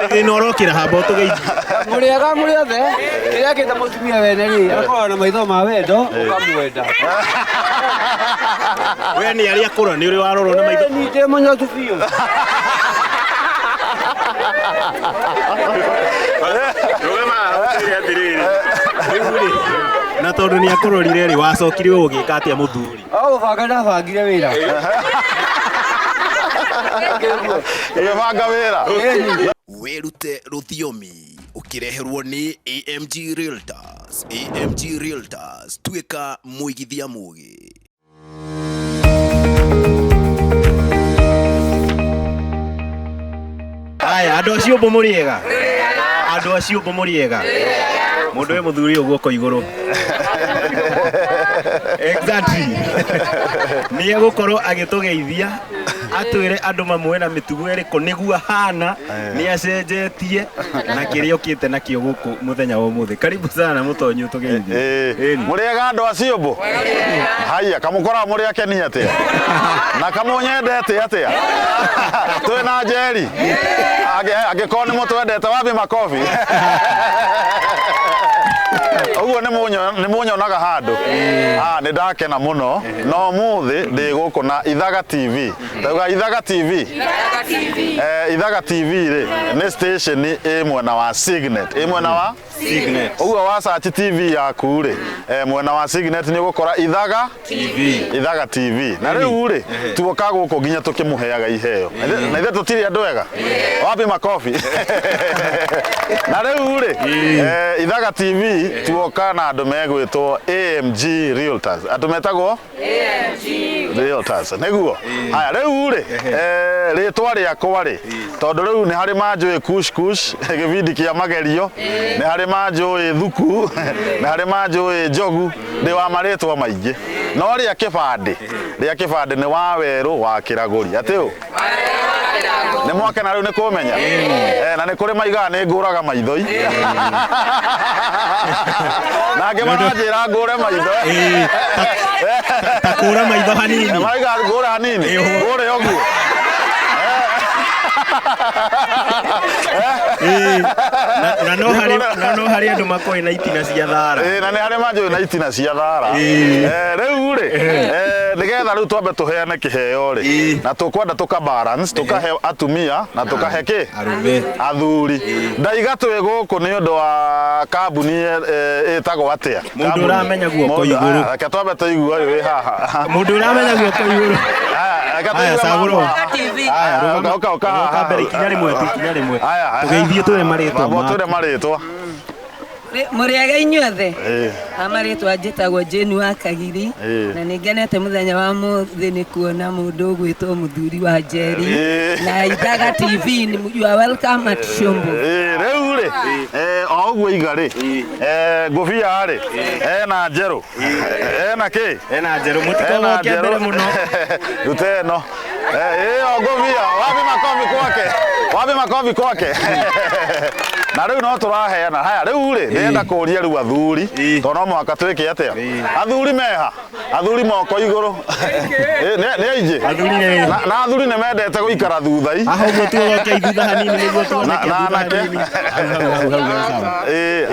Thĩna ũrokĩra hamba ũtũgeithie. Mũrĩega mũrĩ othe, kĩrĩa kĩta mũtumia wene rĩ, akoragwo na maitho ma wendo, ũkamwenda. We nĩ arĩa akũra nĩ ũrĩ warorwo na maitho. Ĩĩ, ndĩ mũnyotu biũ. Rũgama haha ũtwĩre atĩrĩrĩ. Rĩu rĩ, na tondũ nĩ akũrorire rĩ, wacokire ũgĩka atĩa mũthuri? O gũbanga ndabangire wĩra. Ũgĩbanga wĩra. Wĩrute rũthiomi ũkĩreherwo nĩ AMG Realtors. AMG Realtors, tuĩka mũigithia mũgĩ. Aya, andũ a ciũmbũ mũrĩ ega? Andũ a ciũmbũ mũrĩ ega? Mũndũ wĩ mũthuri ũyũ guoko igũrũ. Exactly. Nĩ egũkorwo agĩtũgeithia atwĩre andũ mamwe na mĩtugo ĩrĩkũ nĩguo ahana nĩ acenjetie na kĩrĩa okĩte nakĩo gũkũ mũthenya wa ũmũthĩ. Karibu sana mũtonyi ũtũgeithie. Ĩni. Mũrĩega andũ a ciũmbũ? Haiya, kamũkoraga mũrĩ akeni atĩa? Na kamũnyendete atĩa? Twĩ na Njeri. Angĩkorwo nĩ mũtwendete wapi makobi. Ũguo nĩ mũnyonaga handũ. Ah, nĩ ndakena mũno. No ũmũthĩ ndĩ gũkũ na Ithaga TV. Ndauga Ithaga TV. Ithaga TV rĩ nĩ station ĩ mwena wa Signet. Ĩ mwena wa Signet. Ũguo wa search TV yaku rĩ, mwena wa Signet nĩ ũgũkora Ithaga TV. Ithaga TV. Na rĩu rĩ, tuoka gũkũ nginya tũkĩmũheaga iheo. Na ithe tũtirĩ andũ ega. Wapi makobi. Na rĩu rĩ, Ithaga TV tuoka na andũ megwĩtwo AMG Realtors. Andũ metagwo AMG Realtors. Nĩguo. Haya rĩu rĩ, rĩtwa rĩakwa rĩ, tondũ rĩu nĩ harĩ manjũĩ kush kush gĩbindi kĩa magerio, nĩ harĩ manjũĩ thuku, nĩ harĩ manjũĩ njogu, ndĩ wa marĩtwa maingĩ. No rĩa kĩbandĩ, rĩa kĩbandĩ nĩ wa werũ wa kĩragũri. Atĩ ũ? Nĩ mwakena rĩu nĩ kũmenya? Na nĩ kũrĩ maigaga nĩ ngũraga maithoi. Na angĩ maranjĩra ngũre maitho. Ta kũra maitho hanini. Maraiga ngũre hanini. Ngũre ũguo. Na no harĩ na no harĩ andũ makoĩ na itina cia thara. Na nĩ harĩ manjũĩ na itina cia thara. Rĩu rĩ, nĩgetha rĩu twambe tũheane kĩheo rĩ, na tũkwenda tũka balance, tũkahe atumia na tũkahe kĩ? Arũme. Athuri. Ndaiga twĩ gũkũ nĩ ũndũ wa kambuni ĩtagwo atĩa? Mũndũ ũramenya guoko igũrũ. Reke twambe tũigue ũyũ wĩ haha. Mũndũ ũramenya guoko igũrũ. Reke Haya, tũigue cagũrwo. mama. Haya, rũgama. Ũka, ũka Ũka haha. mbere ikinya rĩmwe tu, ikinya rĩmwe. Haya. Tũgeithie twĩre marĩtwa Mambwo maku. twĩre marĩtwa. Mũrĩega inyuothe. Marĩtwa njĩtagwo Jane wa Kagiri na nĩ ngenete mũthenya wa mũthĩ nĩ kuona mũndũ ũgwĩtwo mũthuri wa Njeri na Ithaga TV. You are welcome at Shombo. Rĩu rĩ, o ũguo iga rĩ, ngũbia rĩ, ena njerũ, ena kĩ? Ena njerũ, mũtikogoke mbere mũno. Rute ĩno. Ĩyo ngũbia, wapi makobi kwake? Wapi makobi kwake? Na rĩu no tũraheana. Haya, rĩu rĩ, ndĩrenda kũria rĩu athuri, tondũ no mũhaka twĩke atĩa? Athuri meha? Athuri moko igũrũ. Nĩ aingĩ? Athuri nĩ- Na athuri nĩ mendete gũikara thuthai. Haha ũguo tuogoke thutha hanini nĩguo tuoneke Na thutha anake. hanini. Hau, hau, hau, hau, sawa.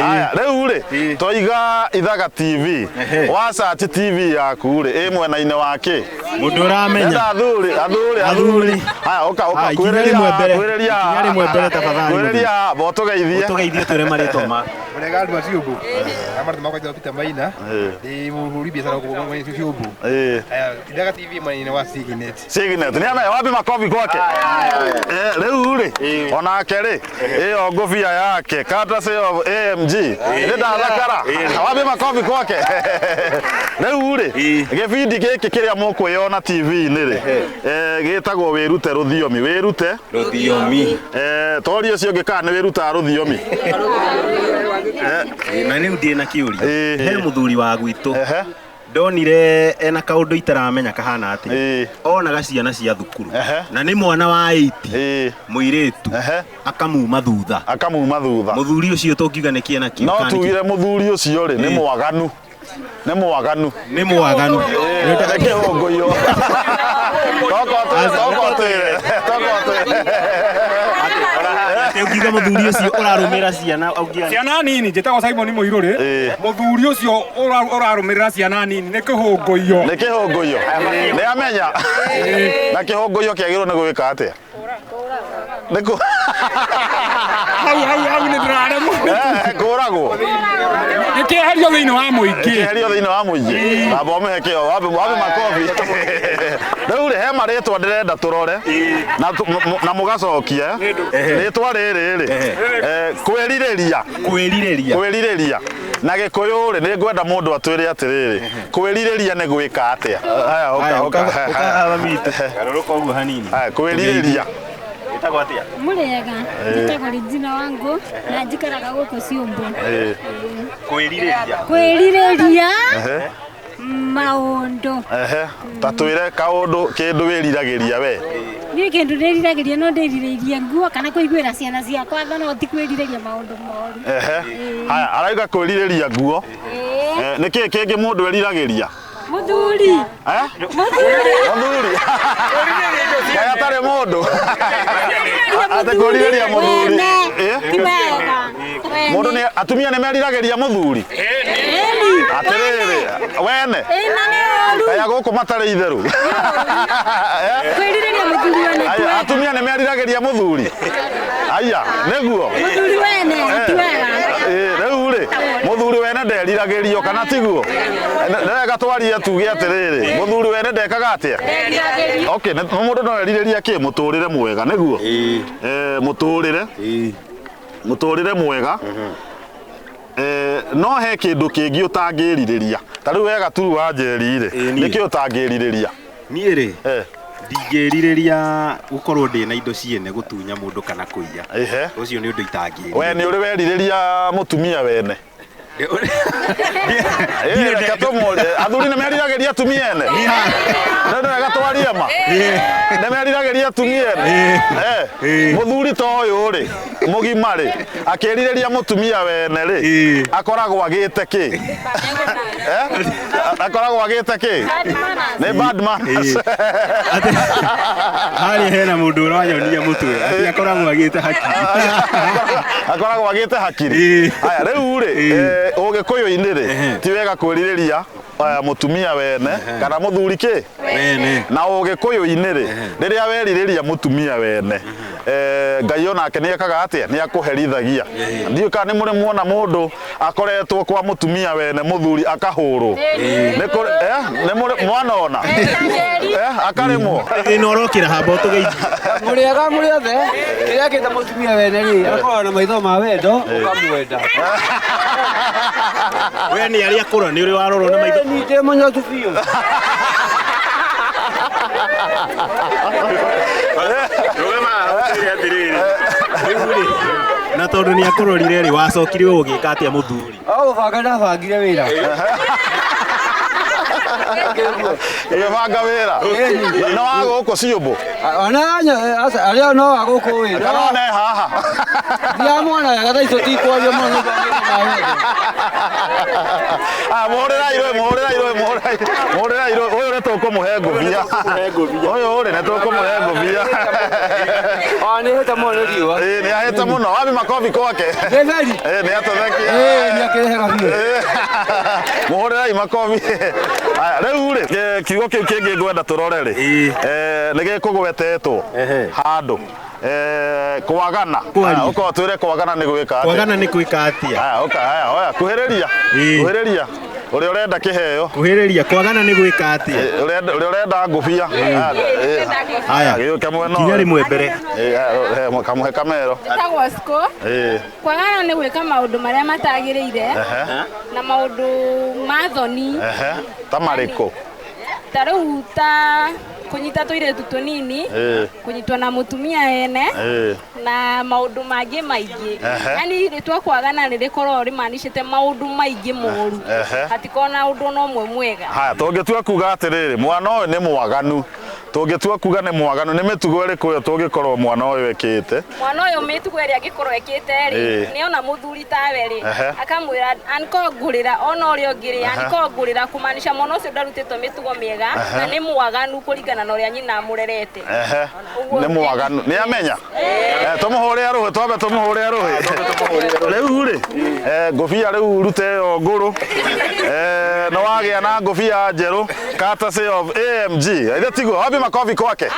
Haya, rĩu rĩ, twaiga Ithaga TV. Wa search TV yaku rĩ, ĩ mwena-inĩ wa kĩ? Mũndũ ũramenya. Enda athuri, athuri, Athuri. Haya, ũka, ũka, Haya, ikinya kwĩrĩria rĩmwe haha, mbere. kwĩrĩria Ikinya haha. rĩmwe mbere tafadhali. Kwĩrĩria haha, bo tũgeithie. Ũtũgeithie twĩre marĩtwa maku. Mũrĩega andũ a Ciũmbũ. Marĩtwa makwa njĩtagwo Peter Maina. Ndĩ mũhũri biacara gũkũ Ciũmbũ. Ithaga TV mwena-inĩ wa Signet. Signet. Nĩ ame wapi makobi kwake? Rĩu rĩ, onake rĩ, ĩyo ngũbia yake, courtesy of AMG. Nĩ ndathakara. Wapi makobi kwake? Rĩu rĩ, gĩbindi gĩkĩ kĩrĩa mũkwĩyona TV-inĩ rĩ, gĩtagwo wĩrute rũthiomi. Wĩrute rũthiomi. Toria ũcio ũngĩ kana nĩ wĩrutaga rũthiomi. Na rĩu ndĩ na kĩũria. He mũthuri wa gwitũ ndonire ena kaũndũ itaramenya kahana atĩa. Onaga ciana cia thukuru na nĩ mwana wa 8 mũirĩtu akamuma thutha. Akamuma thutha. Mũthuri ũcio tũngiuga nĩ kĩena kĩu. No tugire mũthuri ũcio rĩ nĩ mwaganu. Nĩ mwaganu. Nĩ mwaganu. Nĩ kĩhũngũyũ. Toko twĩre. Toko twĩre. Ũngiuga mũthuri ũcio ũrarũmĩra ciana ũngiuga Ciana nini, njĩtagwo Simon Mũirũrĩ. Mũthuri ũcio ũrarũmĩrĩra ciana nini nĩ kĩhũngũiyo. Nĩ kĩhũngũiyo. Nĩ amenya. Na kĩhũngũiyo kĩagĩrĩirwo nĩ gwĩka atĩa? Nĩ kũ Hau hau hau nĩ ndĩraremwo. Kũragwo. Nĩ kĩeherio thĩinĩ wa mũingĩ. Kĩeherio thĩinĩ wa mũingĩ. Amba ũmĩhe kĩo, wabe wabe makobi. Rĩu rĩ, he marĩtwa ndĩrenda tũrore na na mũgacokia. Rĩtwa rĩrĩ rĩ, kwĩrirĩria. Kwĩrirĩria. Kwĩrirĩria. Na Gĩkũyũ rĩ, nĩ ngwenda mũndũ atwĩre atĩrĩrĩ, kwĩrirĩria nĩ gwĩka atĩa? Haya, ũka, ũka. Ũka haha witũ. Garũrũka ũguo hanini. Haya, kwĩrirĩria. Ĩtagwo atĩa? Mũrĩega, njĩtagwo Regina Wangũ na njikaraga gũkũ Ciũmbũ. Kwĩrirĩria. Kwĩrirĩria maũndũ. Ta twĩre kaũndũ kĩndũ wĩriragĩria we. Niĩ kĩndũ ndĩriragĩria no ndĩrirĩirie nguo kana kũiguĩra ciana ciakwa tha, no ti kwĩrirĩria maũndũ moru. Haya, arauga kwĩrirĩria nguo. Nĩ kĩĩ kĩngĩ mũndũ eriragĩria? Mũthuri. Mũthuri. Mũthuri. Kaĩ atarĩ mũndũ? Atĩ kwĩrirĩria mũthuri. Ti wega. Mũndũ nĩ atumia nĩ meriragĩria mũthuri. Atĩrĩrĩ, wene. Ĩna nĩ ũru. Kaya gũkũ matarĩ itheru. Kwĩrirĩria mũthuri wene ti wega. Atumia nĩ meriragĩria mũthuri. Aya, nĩguo. Mũthuri wene ti wega. Rĩu rĩ, mũthuri wene nderiragĩrio kana tiguo? Nĩ wega twarie tuge atĩrĩrĩ, mũthuri wene ndekaga atĩa? Okay, mũndũ no erirĩria kĩ? Mũtũrĩre mwega, nĩguo? Mũtũrĩre. Mũtũrĩre mwega. No he kĩndũ kĩngĩ ũtangĩrirĩria. Ta rĩu wega turu wa Njeri rĩ, nĩkĩ ũtangĩrirĩria? Niĩ rĩ, ndingĩrirĩria gũkorwo ndĩ na indo ciene gũtunya mũndũ kana kũiya. Ũcio nĩ ũndũ itangĩrirĩria. We nĩ ũrĩ werirĩria mũtumia wene? Reke tũmũrie. Athuri nĩ meriragĩria atumia ene? Nĩ wega twarie ma. Nĩ meriragĩria atumia ene? Mũthuri ta ũyũ rĩ, mũgima rĩ, akĩrirĩria mũtumia wene rĩ, akoragwo agĩte kĩ? Akoragwo agĩte kĩ? Nĩ bad manners. Harĩa hena mũndũ ũranyonia mũtwe, atĩ akoragwo agĩte hakiri. Akoragwo agĩte hakiri. Haya, rĩu rĩ, ũgĩkũyũ-inĩ rĩ, ti wega kwĩrirĩria mũtumia wene kana mũthuri kĩ? Wene. Na ũgĩkũyũ-inĩ rĩ, rĩrĩa werirĩria mũtumia wene, Ngai onake nĩ ekaga atĩa? Nĩ akũherithagia. Ndiũĩ kana nĩ mũrĩ muona mũndũ akoretwo kwa mũtumia wene mũthuri akahũrwo. Nĩ kũrĩ, nĩ mũrĩ mwanona? Akarĩmwo. Ĩno ũrokĩra hamba ũtũgeithie. Mũrĩega mũrĩ othe, kĩrĩa kĩta mũtumia wene rĩ, akoragwo na maitho ma wendo, ũkamwenda. We nĩ arĩa akũra nĩ ũrĩ warorwo na maitho. Niĩ ndĩ mũnyotu biũ. Rũgama haha ũtwĩre atĩrĩrĩ. Rĩu rĩ, na tondũ nĩ akũrorire rĩ, wacokire ũgĩka atĩa mũthuri? O gũbanga ndabangire wĩra. Ũgĩbanga wĩra? No wa gũkũ Ciũmbũ? Ona arĩa no wa gũkũ ĩ. Kana ona e haha? Ndiramwona wega thaa icio tikwaria mũno nĩ ũndũ wa maitho ma wendo. Mũhũrĩrai rũĩ, mũhũrĩrai rũĩ, mũhũrĩrai rũĩ. Ũyũ nĩ tũkũmũhe ngũbia. Ũyũ rĩ, nĩ tũkũmũhe ngũbia. Ona nĩ ahĩte mũno nĩ riũa. Nĩ ahĩte mũno. Wabi makobi kwake. Nĩ theri. Nĩ atũthekia. Nĩ akĩrehaga biũ. Mũhũrĩrai makobi. Rĩu rĩ, kiugo kĩu kĩngĩ ngwenda tũrore rĩ, nĩ gĩkũgwetetwo handũ. Kwagana. Ũka ũtwĩre kwagana nĩ gwĩka atĩa? Kwagana nĩ gwĩka atĩa? Haya, ũka, haya, oya, kuhĩrĩria. Kuhĩrĩria. Ũrĩa ũrenda kĩheo. Kuhĩrĩria, kwagana nĩ gwĩka atĩa? Ũrĩa ũrenda ngũbia. Haya, gĩũke mwena kinya rĩmwe mbere. Kamũhe kamero. Njĩtagwo Siko. Kwagana nĩ gwĩka maũndũ marĩa matagĩrĩire na maũndũ ma thoni. Ta marĩkũ? Ta rĩu ta kũnyita tũirĩtu tũnini, kũnyitwo na mũtumia ene, na maũndũ mangĩ maingĩ. Yaani rĩtwa kwagana nĩ rĩkoragwo rĩmanicĩte maũndũ maingĩ moru. Hatikoragwo na ũndũ ona ũmwe mwega. Haya, tũngĩtua kuga atĩrĩrĩ, mwana ũyũ nĩ mwaganu. Tũngĩtua kuga nĩ mwaganu nĩ mĩtugo ĩrĩkũ ĩyo tũngĩkorwo mwana ũyũ ekĩte? Mwana ũyũ mĩtugo ĩrĩa angĩkorwo ekĩte rĩ, nĩ ona mũthuri tawe rĩ, akamwĩra anko ngũrĩra ona ũrĩa ũngĩ rĩ, anko ngũrĩra, kumaanisha mwana ũcio ndarutĩtwo mĩtugo mĩega na nĩ mwaganu kũringana na ũrĩa nyina amũrerete. Nĩ mwaganu nĩ amenya. Tũmũhũre rũhĩ, twambe tũmũhũre rũhĩ. Rĩu rĩ, ngũbia rĩu rute ĩyo ngũrũ. Nĩ wagĩa na ngũbia njerũ courtesy of AMG. Ithe tiguo, wapi makobi kwake?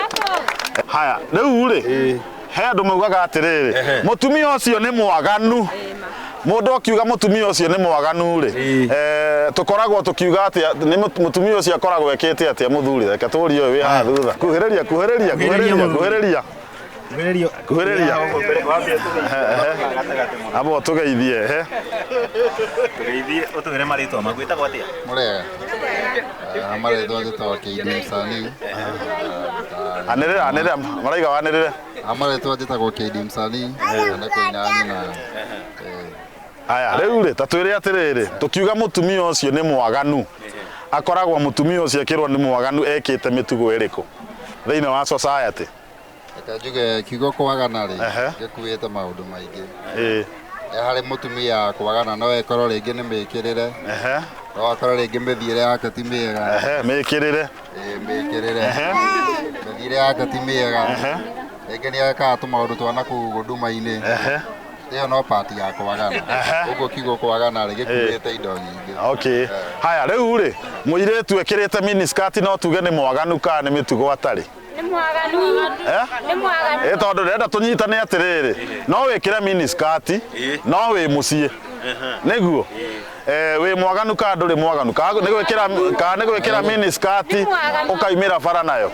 Haya, rĩu rĩ, he andũ maugaga atĩrĩrĩ, mũtumia ũcio nĩ mwaganu. Mũndũ akiuga mũtumia ũcio nĩ mwaganu rĩ, tũkoragwo tũkiuga atĩa? Nĩ mũtumia ũcio akoragwo ekĩte atĩa mũthuri? Reke tũrie ũyũ wĩ haha thutha. Kuhĩrĩria, kuhĩrĩria, kuhĩrĩria, kuhĩrĩria. Kuhĩrĩria. Abo tũgeithie. Tũgeithie, ũtwĩre marĩtwa maku, wĩtagwo atĩa? Mũrega. Marĩtwa njĩtagwo KD Msanii. Anĩrĩra, anĩrĩra, maraiga wanĩrĩre. Marĩtwa njĩtagwo KD Msanii, na nĩ kũina nyina. Aya, rĩu rĩ, ta twĩre atĩrĩrĩ, tũkiuga mũtumia ũcio nĩ mwaganu, akoragwo mũtumia ũcio akĩrwo nĩ mwaganu ekĩte mĩtugo ĩrĩkũ thĩinĩ wa society? Reke njuge kiugo kwagana rĩ, gĩkuĩte maũndũ maingĩ. Harĩ mũtumia kwagana no ĩkorwo rĩngĩ nĩ mĩkĩrĩre, no akorwo rĩngĩ mĩthiĩre yake ti mĩega. Mĩkĩrĩre. Mĩkĩrĩre. Mĩthiĩre yake ti mĩega. Rĩngĩ nĩ ekaga tũmaũndũ twa nakũu nduma-inĩ. Ĩyo no part ya kwagana. Ũguo kiugo kwagana rĩ, gĩkuĩte indo nyingĩ. Okay. Haya, rĩu rĩ, mũirĩtu ekĩrĩte miniskirt no tuge nĩ mwaganu kana nĩ mĩtugo atarĩ? Nĩ mwaganu. Nĩ mwaganu. Tondũ ndĩrenda tũnyitane atĩrĩrĩ, no wĩkĩre miniskirt, no wĩ mũciĩ. Nĩguo? Wĩ mwaganu kana ndũrĩ mwaganu? Kana nĩ gwĩkĩra miniskirt ũkaimĩra bara nayo?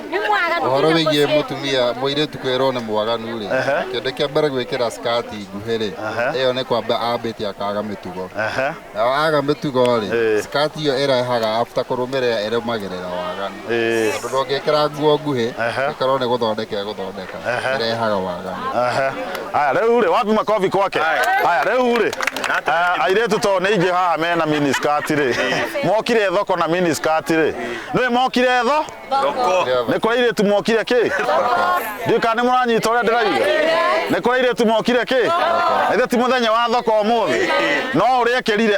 Ũhoro wĩgiĩ mũtumia mũirĩtu kwĩrwo nĩ mwaganu rĩ, kĩndũ kĩa mbere gwĩkĩra skati nguhĩ rĩ, ĩyo nĩ kwamba ambĩte akaga mĩtugo. Na aga mĩtugo rĩ, skati ĩyo ĩrehaga after kũrũmĩrĩra ĩrũmagĩrĩra waganu. Tondũ ndũngĩkĩra nguo nguhĩ ĩkorwo nĩ gũthondeka ĩgũthondeka, ĩrehaga waganu. Haya, rĩu rĩ, wapi makobi kwake? Haya, rĩu rĩ, airĩtu to nĩ aingĩ haha mena miniskirt rĩ, mokire thoko na miniskirt rĩ, nĩwe mokire thoko? Nĩ kũrĩ airĩtu mokire kĩ? Ndiũĩ kana nĩ mũranyita ũrĩa ndĩrauga. Nĩ kũrĩ airĩtu mokire kĩ? Ithe ti mũthenya wa thoko ũmũthĩ. No ũrĩa ekĩrire,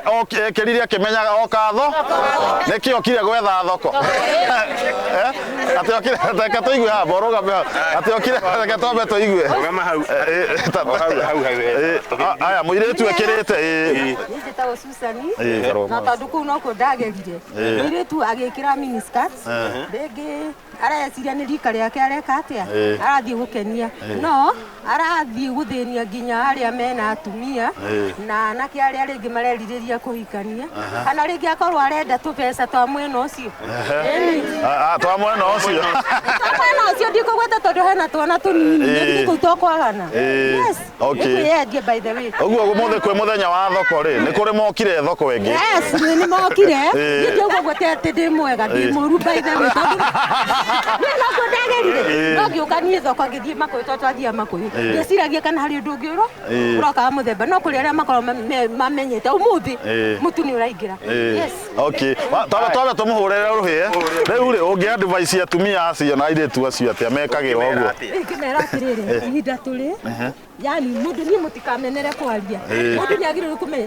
ekĩrire akĩmenyaga oka tho? Nĩkĩ okire gwetha thoko? Atĩ okire, reke tũigue haha, ũrũgame hau. Atĩ okire, reke twambe tũigue. Rũgama hau. Hau hau. Aya, mũirĩtu ekĩrĩte. Njĩtagwo Susan. Na tondũ kũu nokuo ndagerire, mũirĩtu agĩkĩra miniskirt, rĩngĩ areciria nĩ rika rĩake areka atĩa, arathiĩ gũkenia, no arathiĩ gũthĩnia nginya arĩa mena atumia na anake arĩa rĩngĩ marerirĩria kũhikania, kana rĩngĩ akorwo arenda tũbeca twa mwena ũcio. Twa mwena ũcio. Twa mwena ũcio ndikũgweta tondũ hena twana tũnini, nĩ kũu twakwagana. Yes. Okay. Nĩkwĩyendia by the way. Ũguo ũmũthĩ kwĩ mũthenya wa thoko rĩ, nĩ kũrĩ mokire thoko ĩngĩ? Yes, nĩ mokire. Niĩ ndiauga ũguo atĩ ndĩ mwega, ndĩ mũru by the way, tondũ niĩ nokuo ndagerire. No ngĩũka niĩ thoko ngĩthiĩ Makũyũ, tondũ twathiaga Makũyũ. Ngĩciragia kana harĩ ũndũ ũngĩ ũroka wa mũthemba, no kũrĩ arĩa makoragwo mamenyete ũmũthĩ mũtu nĩ ũraingĩra. Yes. Okay. Twambe tũmũhũrĩre rũhĩ. Rĩu rĩ, ũngĩ advice atumia acio na airĩtu acio atĩa mekagĩra ũguo? Ingĩmera atĩrĩrĩ, ihinda tũrĩ, yani mũndũ niĩ mũtikamenere kwaria. Mũndũ nĩ agĩrĩirwo kũmenya,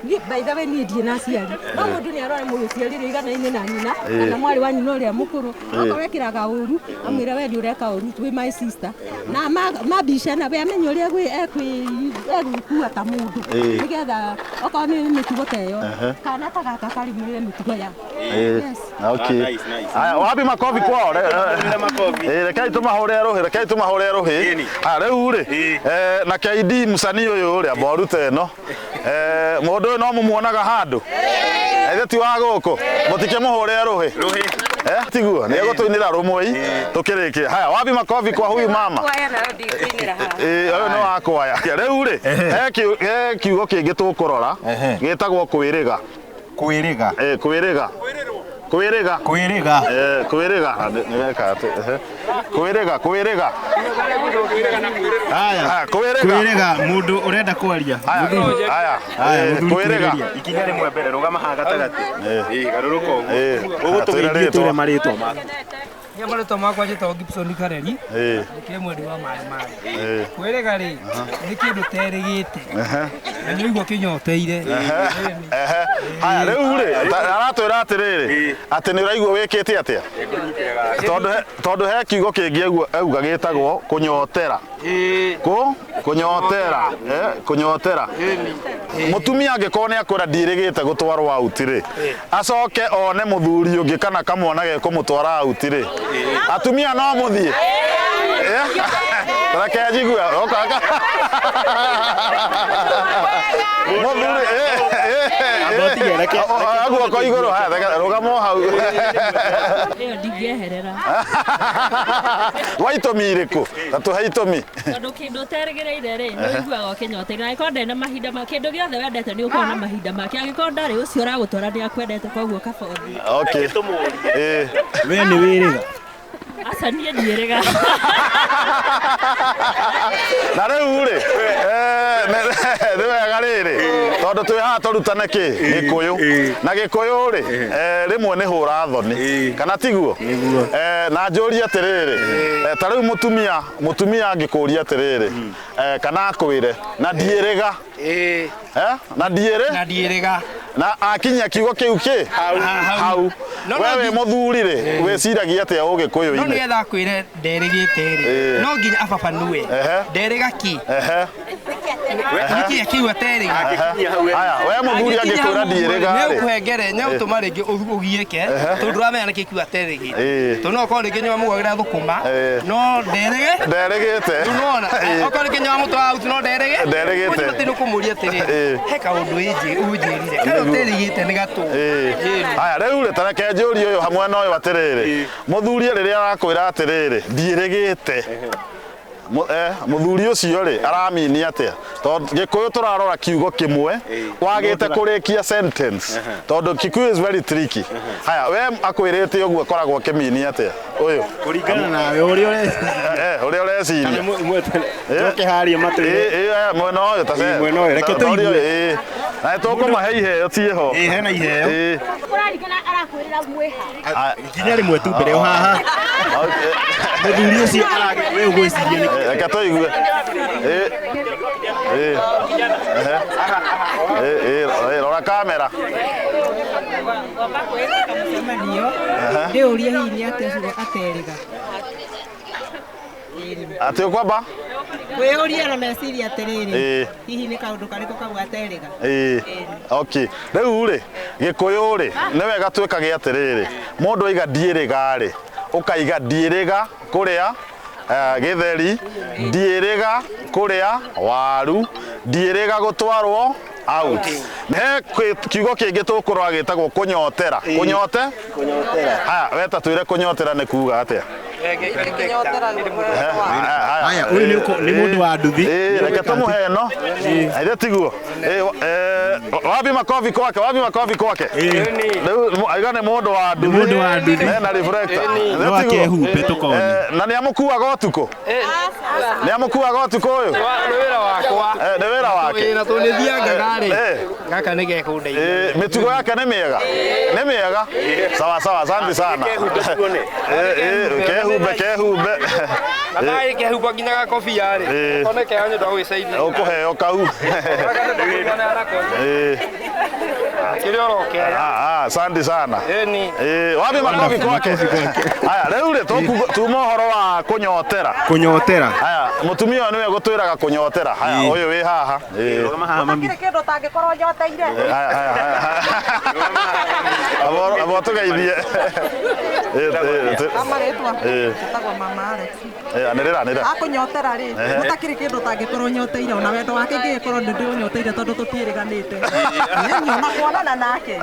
niĩ by the way niĩ ndirĩ na aciari, no mũndũ nĩ arore mũciari ũrĩa ũiganaine na nyina kana mwarĩ wa nyina ũrĩa mũkũrũ, okorwo ekĩraga ũru amwĩre we nĩ ũreka ũru, wĩ my sister, na mambicana we amenye ũrĩa egwĩkua ta mũndũ, nĩgetha okorwo nĩ mĩtugo ta ĩyo, kana ta gaka karĩmĩrĩre mĩtugo yao. Yes. Okay. Aya, wapi makobi kwao? Rekei tũmahũre rũhĩ, rekei tũmahũre rũhĩ. Aya, rĩu rĩ, na KD msanii ũyũ rĩ, amba ũrute ĩno. Mũndũ ũyũ no mũmuonaga handũ? Ithe ti wa gũkũ? Mũtikĩmũhũre rũhĩ? Tiguo, nĩ egũtũinĩra rũmwe tũkĩrĩkia. Haya, wapi makobi kwa huyu mama? Ũyũ nĩ wa kwaya. Rĩu rĩ, he kiugo kĩngĩ tũkũrora gĩtagwo kwĩrĩga. Kwĩrĩga. Kwĩrĩga. Kwĩrĩga. Kwĩrĩga. Kwĩrĩga. Nĩ weka atĩ. Kwĩrĩga, kwĩrĩga. Haya, kwĩrĩga. Kwĩrĩga mũndũ ũrenda kwaria. Haya. Haya, kwĩrĩga. Ikinya rĩmwe mbere, rũgama haha gatagatĩ. Garũrũka ũguo. Ũgũtũgeithie twĩre marĩtwa maku. Niĩ marĩtwa makwa njĩtagwo Gibson Kareri. Ndĩkĩrĩ mwendi wa maĩ maĩ. Kwĩrĩga rĩ, nĩ kĩndũ terĩgĩte. Na nĩ ũigua kĩnyoteire. Ehe. Haya rĩu rĩ, aratwĩra atĩrĩrĩ, atĩ nĩ ũraigua wĩkĩte atĩa? Tondũ he kiugo kĩngĩ auga gĩtagwo kũnyotera. Kũnyotera, kũnyotera. Mũtumia angĩkorwo nĩ akwĩra ndiĩrĩgĩte gũtwarwo out rĩ, acoke one mũthuri ũngĩ kana kamwana gekũmũtwara out rĩ, atumia no mũthiĩ? Reke njigue oka mũthuri guoko igũrũ, haya rũgama o hau. Ĩyo ndingĩeherera. Wa itũmi irĩkũ? Ta tũhe itũmi. Tondũ kĩndũ ũterĩgĩrĩire rĩ, nĩ ũiguaga ũkĩnyoteire. Na angĩkorwo ndarĩ na mahinda ma kĩndũ gĩothe wendete nĩ ũkoragwo na mahinda make. Angĩkorwo ndarĩ, ũcio ũragũtwara nĩ akwendete, koguo kaba ũthiĩ. Okay. We nĩ wĩrĩga? Aca, niĩ ndiĩrĩga. Na rĩu rĩ, nĩ wega rĩrĩ, tondũ twĩ haha tũrutane kĩ Gĩkũyũ, na Gĩkũyũ rĩ, rĩmwe nĩ hũra thoni, kana tiguo? Na njũrie atĩrĩrĩ, ta rĩu mũtumia angĩkũria atĩrĩrĩ, kana akwĩre na ndiĩrĩga, na ndiĩrĩ, na ndiĩrĩga, na akinyia kiugo kĩu kĩ hau, we wĩ mũthuri rĩ, wĩciragia atĩa ũgĩkũyũ-inĩ? No nĩgetha akwĩre nderĩgĩte rĩ, no nginya ababanue nderĩga kĩ, nĩkĩ kiu aterĩga. Haya, we mũthuri angĩkwĩra ndiĩrĩga rĩ, nĩũkũhengere nĩũtũma rĩngĩ ũgiĩke, tondũ ndũramenya nĩkĩ kiu aterĩgĩte. Tondũ no okorwo rĩngĩ nĩwamũgagĩra thũkũma, no nderĩge, nderĩgĩte. Rĩu nĩwona, okorwo rĩngĩ nĩwamũtwara out, no nderĩge, nderĩgĩte. Ũbatiĩ nĩ kũmũria atĩrĩrĩ, he kaũndũ ũnjĩrire karĩa ũterĩgĩte nĩ gatũ. Haya rĩu rĩ, ta reke njũrie ũyũ hamwe na ũyũ atĩrĩrĩ, mũthuri rĩrĩa arakwĩra atĩrĩrĩ ndiĩrĩgĩte, mũthuri ũcio rĩ aramini atĩa? Tondũ Gĩkũyũ tũrarora kiugo kĩmwe wagĩte kũrĩkia sentence, tondũ Kikuyu is very tricky. Haya, we akwĩrĩte ũguo akoragwo akĩmini atĩa ũyũ? Kũringana nawe ũrĩa ũreciria. Ũrĩa ũreciria. Njoke harĩa matwĩre. Mwena ũyũ ta Mwena ũyũ, reke tũigue. Na tũkũmahe iheo ciĩho. Hena iheo. Kũrarikana arakwĩrĩra mwĩha. Ikinya rĩmwe tu mbere o haha. Mũthuri ũcio we ũgwĩciria nĩ Reke tũigue. Rora kamera. Ndĩũrie hihi nĩ atĩa ũcio aterĩga. Atĩ ũkwamba? Kwĩyũria na meciria atĩrĩrĩ, hihi nĩ kaũndũ karĩkũ kau aterĩga? Okay. Rĩu rĩ, Gĩkũyũ rĩ, nĩ wega twĩkage atĩrĩrĩ, mũndũ aiga ndiĩrĩga rĩ, ũkaiga ndiĩrĩga kũrĩa gĩtheri, ndiĩrĩga kũrĩa waru, ndiĩrĩga gũtwarwo out. He kiugo kĩngĩ tũkũrora gĩtagwo kũnyotera. Kũnyote? Kũnyotera. Haya, we ta twĩre kũnyotera nĩ kuga atĩa? Haya, ũyũ nĩ mũndũ wa nduthi. Reke tũmũhe ĩno. Aithe tiguo. Wapi makofi kwake, wapi makofi kwake. Rĩu aiga nĩ mũndũ wa nduthi. Mũndũ wa nduthi. Na reflector. No akehumbe tũkone. Na nĩ amũkuaga ũtukũ? Nĩ amũkuaga ũtukũ ũyũ? Nĩ wĩra wakwa. Nĩ wĩra wake. Na tondũ nĩ thiangaga rĩ, gaka nĩ gekũndeithia. Mĩtugo yake nĩ mĩega. Nĩ mĩega. Sawa sawa, asante sana. Kehumbe kehumbe. Na ndagĩ kehumba nginya gakobia rĩ, kone kega nĩ ũndũ wa gwĩcaithia. Ũkũheo kau. Kĩrĩa ũrokera. Asante sana. Wapi makofi kwake. Haya, rĩu rĩ tuma ũhoro wa kũnyotera. Kũnyotera. Haya, mũtumia ũyũ nĩwe gũtwĩraga kũnyotera. Haya, ũyũ wĩ haha. Rũgama haha mami. Gũtirĩ kĩndũ ũtangĩkorwo nyoteire. Haya, haya, haya. Abo tũgeithie. Amarĩtwa njĩtagwo Mama Alex. Anĩrĩra, anĩrĩra. Akũnyotera rĩ, gũtakĩrĩ kĩndũ ũtangĩkorwo nyoteire, ona wendo wake ngĩgĩkorwo nĩ ndĩũnyoteire tondũ tũtiĩrĩganĩte. Ona kuonana nake.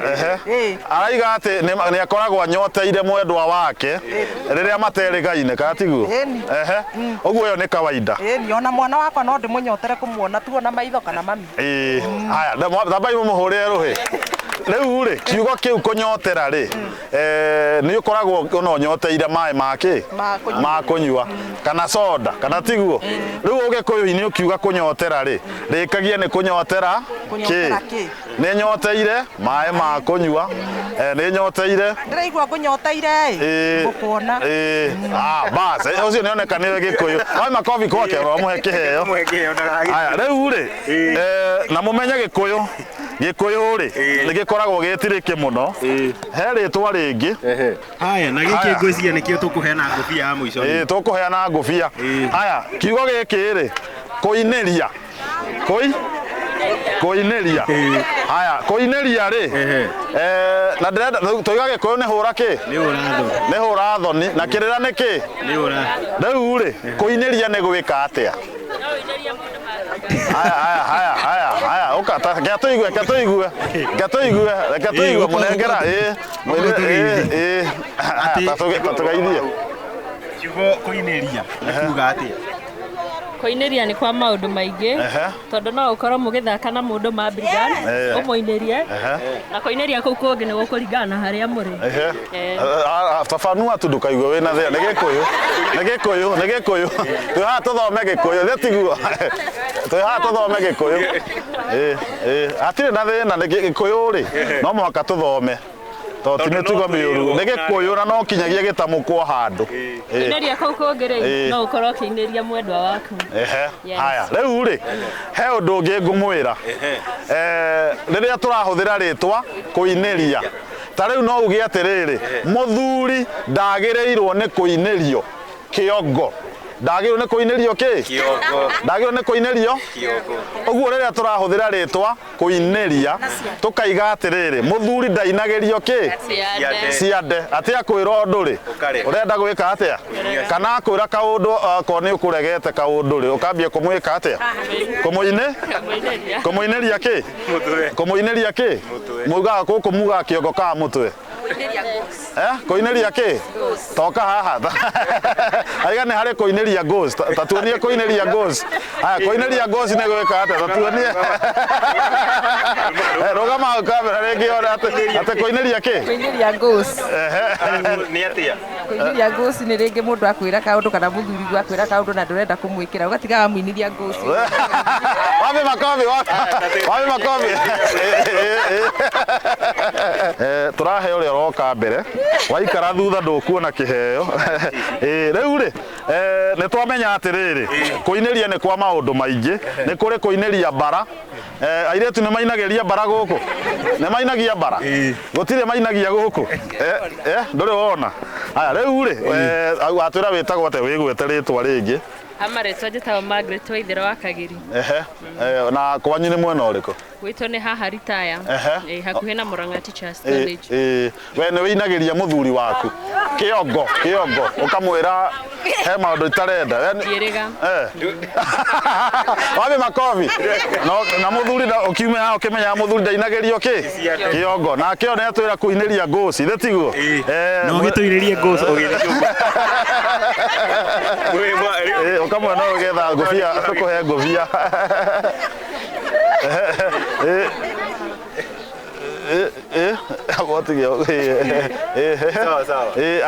Araiga atĩ nĩ akoragwo anyoteire mwendwa wake rĩrĩa materĩgaine, kana tiguo? Ũguo ĩyo nĩ kawaida. Ĩni, ona mwana wakwa no ndĩmũnyotere kũmuona tu ona maitho kana mami. Haya, thambai mũmũhũrĩre rũhĩ. Rĩu rĩ, kiugo kĩu kũnyotera rĩ, nĩ ũkoragwo ona ũnyoteire maĩ ma kĩ? Ma kũnyua kana soda, kana tiguo? Rĩu ũgĩkũyũ-inĩ ũkiuga kũnyotera rĩ, rĩkagia nĩ kũnyotera Kĩ? Kĩ? Nĩ nyoteire maĩ ma kũnyua. Nĩ nyoteire. Ndĩraigua ngũnyoteire ĩ. Ngũkuona. Ah, bas, ũcio nĩ oneka nĩwe Gĩkũyũ. Wapi makobi kwake, ũramũhe kĩheo. Aya, rĩu rĩ, na mũmenye Gĩkũyũ. Gĩkũyũ rĩ, nĩ gĩkoragwo gĩtirĩkĩ mũno. He rĩtwa rĩngĩ. Haya, na gĩkĩ ngwĩciria nĩkĩo tũkũheana ngũbia ya mũico. Ĩĩ, tũkũheana ngũbia. Haya, kiugo gĩkĩ rĩ, kũinĩria. Kũi? Kũinĩria. Haya, kũinĩria rĩ, na ndĩrenda tũiga Gĩkũyũ nĩ hũra kĩ? Nĩ Nĩ hũra thoni, na kĩrĩra nĩ kĩ? Nĩ hũra. Rĩu rĩ, kũinĩria nĩ gwĩka atĩa? Haya, haya, haya, haya, haya, ũka, reke tũigue, reke tũigue, reke tũigue, reke tũigue, mũnengera, ĩĩ, ĩĩ, ĩĩ, ta tũgeithie. Kiugo kũinĩria nĩ kuga atĩa? Kũinĩria nĩ kwa maũndũ maingĩ tondũ no ũkorwo mũgĩthaka na mũndũ mambirigan ũmũinĩrie na kũinĩria kũu kũngĩ nĩ gũkũringana na harĩa mũrĩ. Tabanua tu ndũkaigue wĩna thĩna, nĩ Gĩkũyũ, nĩ Gĩkũyũ, nĩ Gĩkũyũ. Twĩ haha tũthome Gĩkũyũ, thĩ tiguo? Twĩ haha tũthome Gĩkũyũ. Ĩĩ, hatirĩ na thĩna, nĩ Gĩkũyũ rĩ, no mũhaka tũthome. Tondũ ti mĩtugo mĩũru, nĩ Gĩkũyũ na no kinyagia gĩtamũkwo handũ. Kũinĩria kũu kũngĩ rĩ, no ũkorwo ũkĩinĩria mwendwa waku. Haya, rĩu rĩ, he ũndũ ũngĩ ngũmwĩra. Rĩrĩa tũrahũthĩra rĩtwa kũinĩria, ta rĩu no uge atĩrĩrĩ, mũthuri ndagĩrĩirwo nĩ kũinĩrio kĩongo. Ndagĩrĩirwo nĩ kũinĩrio kĩ? Kĩongo. Ndagĩrĩirwo nĩ kũinĩrio? Kĩongo. Ũguo rĩrĩa tũrahũthĩra rĩtwa kũinĩria, tũkaiga atĩrĩrĩ, mũthuri ndainagĩrio kĩ? Ciande. Ciande. Atĩ akwĩra ũndũ rĩ, ũrenda gwĩka atĩa? Kana akwĩra kaũndũ akorwo nĩ ũkũregete kaũndũ rĩ, ũkambia kũmwĩka atĩa? Kũmũinĩ? Kũmũinĩria kĩ? Kũmũinĩria kĩ? Mugaga gũkũ mugaga kĩongo ka mũtwe. Kũinĩria kĩ? Toka haha. Aiga nĩ harĩ kũinĩria goals. Ta tuonie kũinĩria goals. Haya, kũinĩria goals nĩ gwĩka atĩa? Ta tuonie. Rũgama hau kamera rĩngĩ yone atĩ kũinĩria kĩ? Kũinĩria goals. Nĩ atĩa? Kũinĩria goals nĩ rĩngĩ mũndũ akwĩra kaũndũ kana mũthuri akwĩra kaũndũ na ndũrenda kũmwĩkĩra, ũgatiga wamũinĩria goals. Wapi makobi, wapi makobi. Tũrahe ũrĩa ũroka mbere, waikara thutha ndũkuona kĩheo. Rĩu rĩ, nĩ twamenya atĩrĩrĩ, kũinĩria nĩ kwa maũndũ maingĩ, nĩ kũrĩ kũinĩria mbara. Airĩtu nĩ mainagĩria mbara gũkũ? Nĩ mainagia mbara? Gũtirĩ mainagia gũkũ? Ndũrĩ wona? Haya, rĩu rĩ, watwĩra wĩtagwo atĩa, wĩgwete rĩtwa rĩngĩ? Amarĩtwa njĩtagwo Margaret Waithera wa Kagiri. Na kwanyu nĩ mwena ũrĩkũ? Gwitũ nĩ haha ritaya. Hakuhĩ na Murang'a Teachers College. We nĩ wĩinagĩria mũthuri waku kĩongo, kĩongo, ũkamwĩra he maũndũ itarenda. Ndiĩrĩga. Wapi makobi. Na mũthuri ũkiume haha ũkĩmenyaga mũthuri ndainagĩrio kĩ? Kĩongo. Nake o nĩ atwĩra kũinĩria goals, ithe tiguo? No ũgĩtũinĩrie goals ũgĩthiĩ ũguo. Ũkamwĩra no ũgetha ngũbia, tũkũhe ngũbia.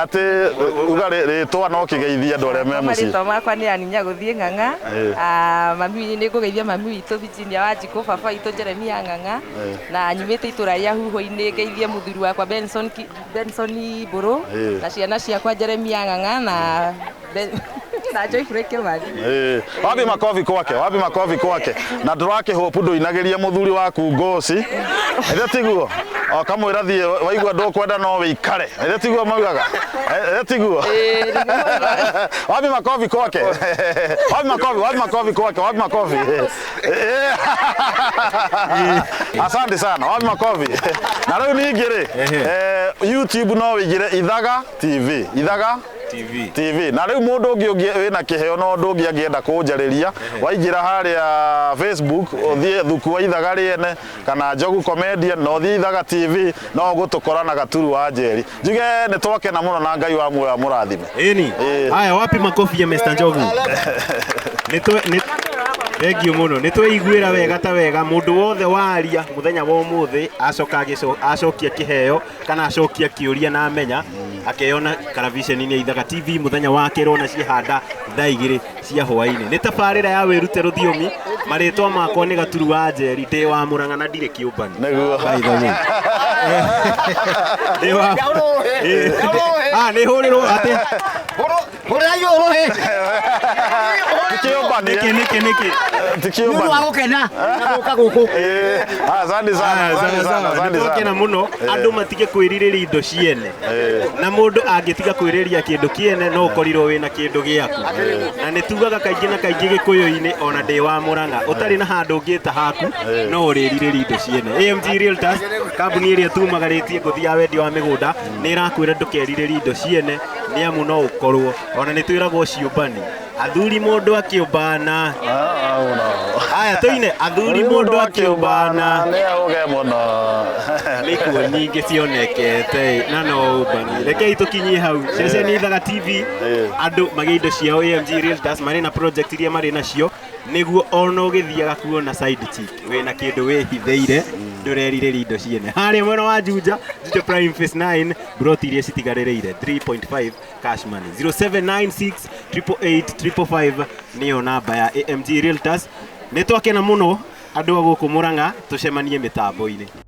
Atĩ uga rĩtwa no kĩgeithie andũ arĩa me mũciĩ. Marĩtwa makwa nĩ Aninya gũthiĩ Ng'ang'a. Mami nĩ ngũgeithia mami witũ Virginia Wanjikũ, baba witũ Jeremia Ng'ang'a, na nyumĩte itũra rĩa Huhũ-inĩ, ngeithie mũthuri wakwa Benson Mbũrũ, na ciana ciakwa Jeremia Ng'ang'a na na Joyfrey Kĩmathi. Wapi makobi kwake, wapi makobi kwake. Na ndũrakĩhopu ndũinagĩria mũthuri waku ngoci. Ithe tiguo? Ũkamwĩra thiĩ waigua ndũkwenda no wĩikare. Ithe tiguo maugaga? Ithe tiguo? Wapi makobi kwake? Wapi makobi, wapi makobi kwake, wapi makobi? Asante sana, wapi makobi? Na rĩu ningĩ rĩ, YouTube no wĩingĩre Ithaga TV. Ithaga TV. TV. Na rĩu mũndũ ũngĩ wĩna kĩheo na ũndũ ũngĩ angĩenda kũnjarĩria, waingĩra harĩa Facebook, ũthiĩ Thuku wa Ithaga rĩene kana Njogu Comedian, na ũthiĩ Ithaga TV, no ũgũtũkora na Gaturu wa Njeri. Njuge nĩ twakena mũno na Ngai wa muoyo amũrathime. Ĩni. Haya, wapi makofi ya Mr. Njogu? Thengiũ mũno. Nĩ tweiguĩra wega ta wega mũndũ wothe waria mũthenya wa ũmũthĩ acoka acokia kĩheo kana acokia kĩũria na amenya akeyona karaviceni-inĩ ya Ithaga TV mũthenya wa kerĩ ona ciahanda thaa 2 cia hwaĩ-inĩ. Nĩ tabarĩra ya wĩrute rũthiomi. Marĩtwa makwa nĩ Gaturu wa Njeri, ndĩ wa Mũrang'a na ndirĩ kĩũmbani. Nĩguo. By the way. Ndĩ wa Ah, nĩ hũrĩrwo atĩ Ti kĩũmbani. Nĩkĩ nĩkĩ nĩkĩ? Ti kĩũmbani. Nĩ wa gũkena na gũka gũkũ. Asante sana, asante sana, asante sana. Nĩtwakena mũno andũ matige kwĩrirĩria indo ciene na mũndũ angĩtiga kwĩrĩria kĩndũ kĩene no ũkorirwo wĩna kĩndũ gĩaku na nĩ tugaga kaingĩ na kaingĩ gĩkũyũ-inĩ ona ndĩ wa Mũrang'a ũtarĩ na handũ ũngĩta haku no ũrĩrirĩria indo ciene. AMG Realtors kambuni ĩrĩa tumagarĩtie ngũthi ya wendia wa mĩgũnda nĩ ĩrakwĩra ndũkerirĩrie indo ciene nĩ amu no ũkorwo ona nĩ twĩragwo ciũmbani athuri mũndũ akĩũmbana. Aya tũine athuri mũndũ akĩũmbana nĩ auge mũno. Nĩkuo nyingĩ cionekete na no ũmbani. Rekei tũkinyie hau ceceni Ithaga TV andũ magĩe indo ciao AMG Realtors marĩ na project iria marĩ nacio nĩguo ona ũgĩthiaga kuona side chick wĩna kĩndũ wĩhithĩire ndũrerirĩria indo ciene. Harĩa mwena wa Juja, Juja Prime Phase 9 broti iria citigarĩrĩire 3.5 cash money 0796 888 555 nĩyo namba ya AMG Realtors. Nĩ twakena mũno andũ a gũkũ Mũrang'a tũcemanie mĩtambo-inĩ.